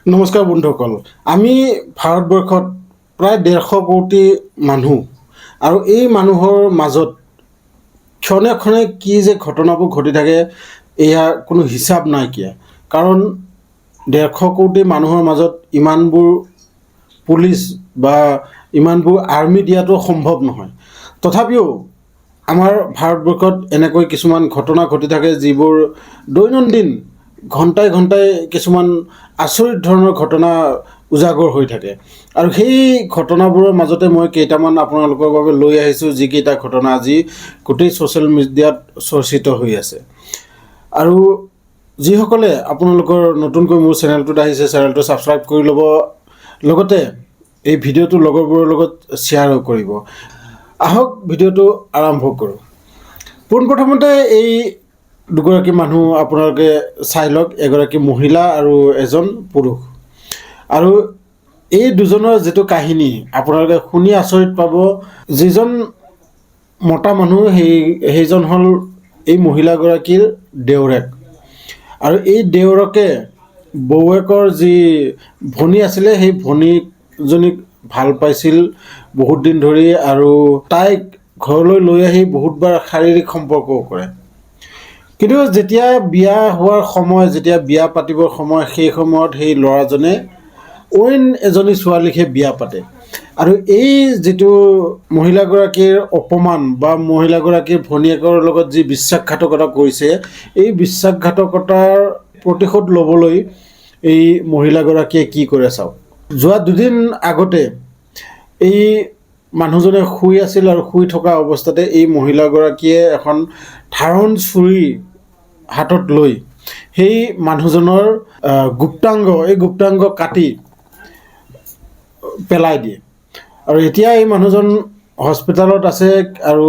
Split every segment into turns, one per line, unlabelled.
নমস্কাৰ বন্ধুসকল, আমি ভাৰতবৰ্ষত প্ৰায় 150 কোটি মানুহ আৰু এই মানুহৰ মাজত ক্ষণে ক্ষণে কি যে ঘটনাবোৰ ঘটি থাকে, এয়া কোনো হিচাপ নাইকিয়া। কাৰণ 150 কোটি মানুহৰ মাজত ইমানবোৰ পুলিচ বা ইমানবোৰ আৰ্মি দিয়াটো সম্ভৱ নহয়। তথাপিও আমাৰ ভাৰতবৰ্ষত এনেকৈ কিছুমান ঘটনা ঘটি থাকে, যিবোৰ দৈনন্দিন ঘণ্টাই ঘণ্টাই কিছুমান আচৰিত ধৰণৰ ঘটনা উজাগৰ হৈ থাকে। আৰু সেই ঘটনাবোৰৰ মাজতে মই কেইটামান আপোনালোকৰ বাবে লৈ আহিছোঁ, যিকেইটা ঘটনা আজি গোটেই ছ'চিয়েল মিডিয়াত চৰ্চিত হৈ আছে। আৰু যিসকলে আপোনালোকৰ নতুনকৈ মোৰ চেনেলটোত আহিছে, চেনেলটো ছাবস্ক্ৰাইব কৰি ল'ব, লগতে এই ভিডিঅ'টো লগৰবোৰৰ লগত শ্বেয়াৰো কৰিব। আহক, ভিডিঅ'টো আৰম্ভ কৰোঁ। পোনপ্ৰথমতে এই দুগৰাকী মানুহ আপোনালোকে চাই লওক, এগৰাকী মহিলা আৰু এজন পুৰুষ। আৰু এই দুজনৰ যিটো কাহিনী, আপোনালোকে শুনি আচৰিত পাব। যিজন মতা মানুহ, সেইজন হ'ল এই মহিলাগৰাকীৰ দেওৰেক। আৰু এই দেওৰকে বৌৱেকৰ যি ভনী আছিলে, সেই ভনীজনীক ভাল পাইছিল বহুত দিন ধৰি আৰু তাইক ঘৰলৈ লৈ আহি বহুতবাৰ শাৰীৰিক সম্পৰ্কও কৰে। কিন্তু যেতিয়া বিয়া হোৱাৰ সময়, যেতিয়া বিয়া পাতিবৰ সময়, সেই সময়ত সেই ল'ৰাজনে অইন এজনী ছোৱালীকহে বিয়া পাতে। আৰু এই যিটো মহিলাগৰাকীৰ অপমান বা মহিলাগৰাকীৰ ভনীয়েকৰ লগত যি বিশ্বাসঘাতকতা কৰিছে, এই বিশ্বাসঘাতকতাৰ প্ৰতিশোধ ল'বলৈ এই মহিলাগৰাকীয়ে কি কৰে চাওক। যোৱা দুদিন আগতে এই মানুহজনে শুই আছিল আৰু শুই থকা অৱস্থাতে এই মহিলাগৰাকীয়ে এখন ধাৰণ চুৰি হাতত লৈ সেই মানুহজনৰ গুপ্তাংগ, এই গুপ্তাংগ কাটি পেলাই দিয়ে। আৰু এতিয়া এই মানুহজন হস্পিটেলত আছে আৰু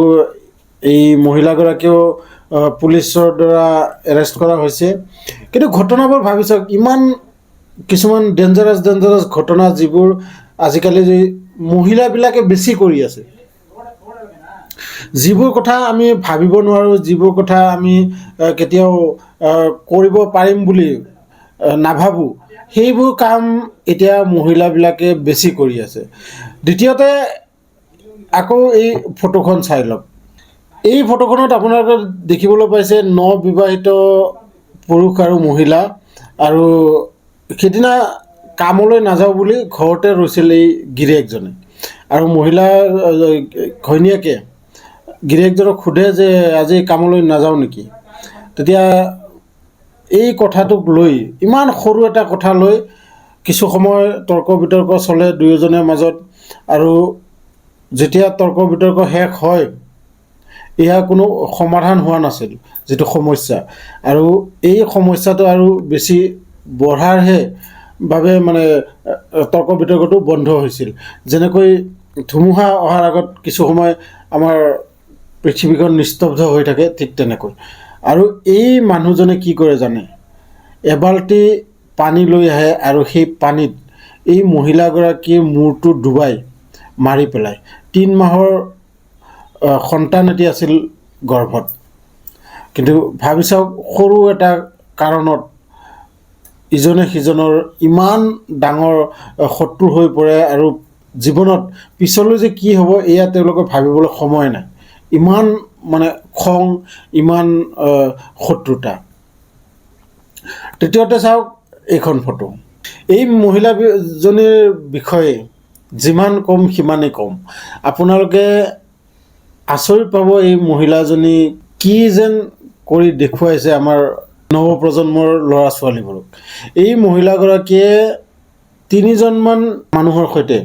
এই মহিলাগৰাকীও পুলিচৰ দ্বাৰা এৰেষ্ট কৰা হৈছে। কিন্তু ঘটনাবোৰ ভাবি চাওক, ইমান কিছুমান ডেঞ্জাৰাছ ডেঞ্জাৰাছ ঘটনা, যিবোৰ আজিকালি যি মহিলাবিলাকে বেছি কৰি আছে, যিবোৰ কথা আমি ভাবিব নোৱাৰোঁ, যিবোৰ কথা আমি কেতিয়াও কৰিব পাৰিম বুলি নাভাবোঁ, সেইবোৰ কাম এতিয়া মহিলাবিলাকে বেছি কৰি আছে। দ্বিতীয়তে আকৌ এই ফটোখন চাই লওক। এই ফটোখনত আপোনালোকে দেখিবলৈ পাইছে ন বিবাহিত পুৰুষ আৰু মহিলা। আৰু সিদিনা কামলৈ নাযাওঁ বুলি ঘৰতে ৰৈছিল এই গিৰিয়েকজনে। আৰু মহিলা ঘৈণীয়েকে গিৰিয়েকজনক সোধে যে আজি কামলৈ নাযাওঁ নেকি? তেতিয়া এই কথাটোক লৈ, ইমান সৰু এটা কথা লৈ কিছু সময় তৰ্ক বিতৰ্ক চলে দুয়োজনৰ মাজত। আৰু যেতিয়া তৰ্ক বিতৰ্ক শেষ হয়, ইয়াৰ কোনো সমাধান হোৱা নাছিল যিটো সমস্যা। আৰু এই সমস্যাটো আৰু বেছি বঢ়াৰহে বাবে মানে তৰ্ক বিতৰ্কটো বন্ধ হৈছিল। যেনেকৈ ধুমুহা অহাৰ আগত কিছু সময় আমাৰ পৃথিৱীখন নিস্তব্ধ হৈ থাকে, ঠিক তেনেকৈ। আৰু এই মানুহজনে কি কৰে জানে? এবাল্টি পানী লৈ আহে আৰু সেই পানীত এই মহিলাগৰাকীৰ মূৰটো ডুবাই মাৰি পেলায়। 3 মাহৰ সন্তান এটি আছিল গৰ্ভত। কিন্তু ভাবি চাওক, সৰু এটা কাৰণত ইজনে সিজনৰ ইমান ডাঙৰ শত্ৰু হৈ পৰে আৰু জীৱনত পিছলৈ যে কি হ'ব, এয়া তেওঁলোকে ভাবিবলৈ সময় নাই। ইমান মানে খং, ইমান শত্ৰুতা। তৃতীয়তে চাওক এইখন ফটো। এই মহিলাজনীৰ বিষয়ে যিমান ক'ম সিমানেই কম। আপোনালোকে আচৰিত পাব, এই মহিলাজনী কি যেন কৰি দেখুৱাইছে আমাৰ নৱপ্ৰজন্মৰ ল'ৰা ছোৱালীবোৰক। এই মহিলাগৰাকীয়ে তিনিজনমান মানুহৰ সৈতে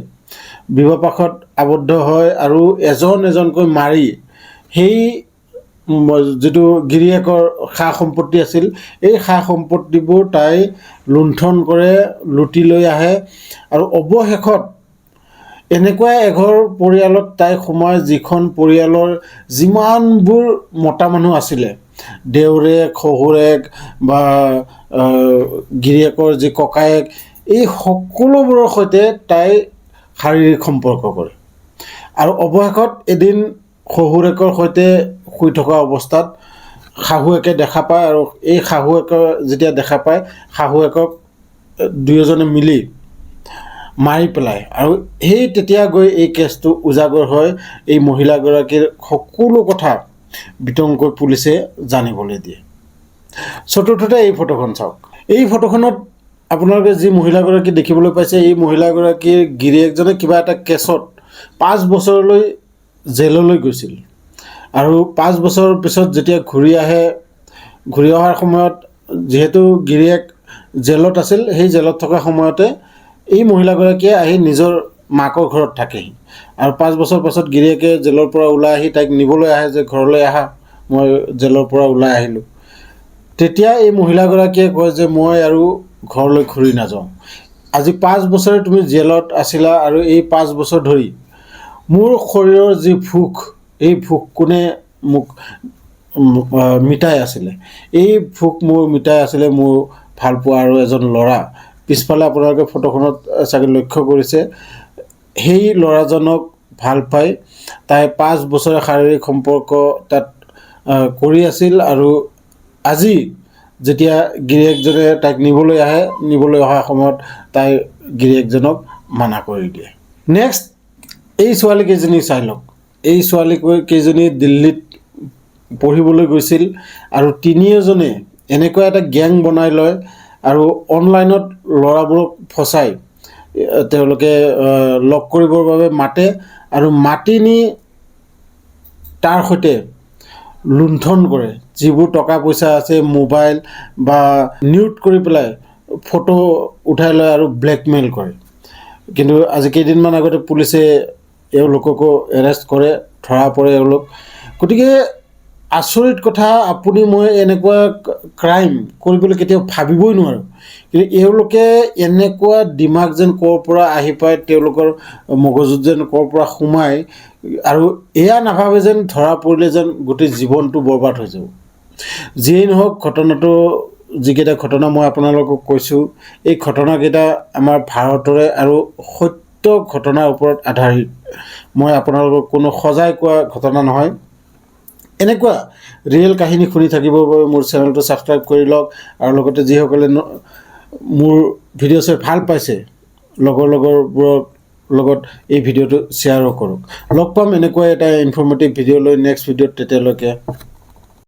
বিবাহপাশত আবদ্ধ হয় আৰু এজন এজনকৈ মাৰি সেই যিটো গিৰিয়েকৰ সা সম্পত্তি আছিল, এই সা সম্পত্তিবোৰ তাই লুণ্ঠন কৰে, লুটি লৈ আহে। আৰু অৱশেষত এনেকুৱা এঘৰ পৰিয়ালত তাই সোমায়, যিখন পৰিয়ালৰ যিমানবোৰ মতা মানুহ আছিলে, দেওৰেক, শহুৰেক বা গিৰিয়েকৰ যি ককায়েক, এই সকলোবোৰৰ সৈতে তাই শাৰীৰিক সম্পৰ্ক কৰে। আৰু অৱশেষত এদিন শহুৰেকৰ সৈতে শুই থকা অৱস্থাত শাহুৱেকে দেখা পায়। আৰু এই শাহুৱেকে যেতিয়া দেখা পায়, শাহুৱেকক দুয়োজনে মিলি মাৰি পেলায় আৰু সেই তেতিয়া গৈ এই কেছটো উজাগৰ হয়। এই মহিলাগৰাকীৰ সকলো কথা বিতংকৈ পুলিচে জানিবলৈ দিয়ে। চতুৰ্থতে এই ফটোখন চাওক। এই ফটোখনত আপোনালোকে যি মহিলাগৰাকী দেখিবলৈ পাইছে, এই মহিলাগৰাকীৰ গিৰিয়েকজনে কিবা এটা কেছত 5 বছৰলৈ জেললৈ গৈছিল আৰু 5 বছৰৰ পিছত যেতিয়া ঘূৰি আহে, ঘূৰি অহাৰ সময়ত যিহেতু গিৰিয়েক জেলত আছিল, সেই জেলত থকা সময়তে এই মহিলাগৰাকীয়ে আহি নিজৰ মাকৰ ঘৰত থাকেহি। আৰু 5 বছৰ পাছত গিৰিয়েকে জেলৰ পৰা ওলাই আহি তাইক নিবলৈ আহে যে ঘৰলৈ আহা, মই জেলৰ পৰা ওলাই আহিলোঁ। তেতিয়া এই মহিলাগৰাকীয়ে কয় যে মই আৰু ঘৰলৈ ঘূৰি নাযাওঁ। আজি 5 বছৰে তুমি জেলত আছিলা আৰু এই 5 বছৰ ধৰি মোৰ শৰীৰৰ যি ভোক, এই ভোক কোনে মোক মিটাই আছিলে? এই ভোক মোৰ মিটাই আছিলে মোৰ ভালপোৱা আৰু এজন ল'ৰা। পিছফালে আপোনালোকে ফটোখনত চাগে লক্ষ্য কৰিছে, সেই ল'ৰাজনক ভাল পাই তাই 5 বছৰে শাৰীৰিক সম্পৰ্ক তাত কৰি আছিল। আৰু আজি যেতিয়া গিৰিয়েকজনে তাইক নিবলৈ আহে, নিবলৈ অহা সময়ত তাই গিৰিয়েকজনক মানা কৰি দিয়ে। নেক্সট এই ছোৱালীকেইজনী চাই লওক। এই ছোৱালী কেইজনী দিল্লীত পঢ়িবলৈ গৈছিল আৰু তিনিওজনে এনেকুৱা এটা গেং বনাই লয় আৰু অনলাইনত ল'ৰাবোৰক ফচাই তেওঁলোকে লগ কৰিবৰ বাবে মাতে আৰু মাতি নি তাৰ সৈতে লুণ্ঠন কৰে। যিবোৰ টকা পইচা আছে, মোবাইল বা নিউড কৰি পেলাই ফটো উঠাই লয় আৰু ব্লেকমেইল কৰে। কিন্তু আজি কেইদিনমান আগতে পুলিচে এওঁলোককো এৰেষ্ট কৰে, ধৰা পৰে এওঁলোক। গতিকে আচৰিত কথা, আপুনি মই এনেকুৱা ক্ৰাইম কৰিবলৈ কেতিয়াও ভাবিবই নোৱাৰোঁ, কিন্তু এওঁলোকে এনেকুৱা দিমাগ যেন ক'ৰ পৰা আহি পায়, তেওঁলোকৰ মগজুত যেন ক'ৰ পৰা সোমায় আৰু এয়া নাভাবে যেন ধৰা পৰিলে যেন গোটেই জীৱনটো বৰবাদ হৈ যাব। যিয়েই নহওক, ঘটনাটো, যিকেইটা ঘটনা মই আপোনালোকক কৈছোঁ, এই ঘটনাকেইটা আমাৰ ভাৰতৰে আৰু সত্য ঘটনাৰ ওপৰত আধাৰিত। মই আপোনালোকক কোনো সজাই কোৱা ঘটনা নহয়। এনেকুৱা ৰিয়েল কাহিনী শুনি থাকিবৰ বাবে মোৰ চেনেলটো ছাবস্ক্ৰাইব কৰি লওক আৰু লগতে যিসকলে মোৰ ভিডিঅ' চাই ভাল পাইছে, লগৰ লগৰবোৰৰ লগত এই ভিডিঅ'টো শ্বেয়াৰো কৰক। লগ পাম এনেকুৱা এটা ইনফৰ্মেটিভ ভিডিঅ' লৈ নেক্সট ভিডিঅ'ত। তেতিয়ালৈকে।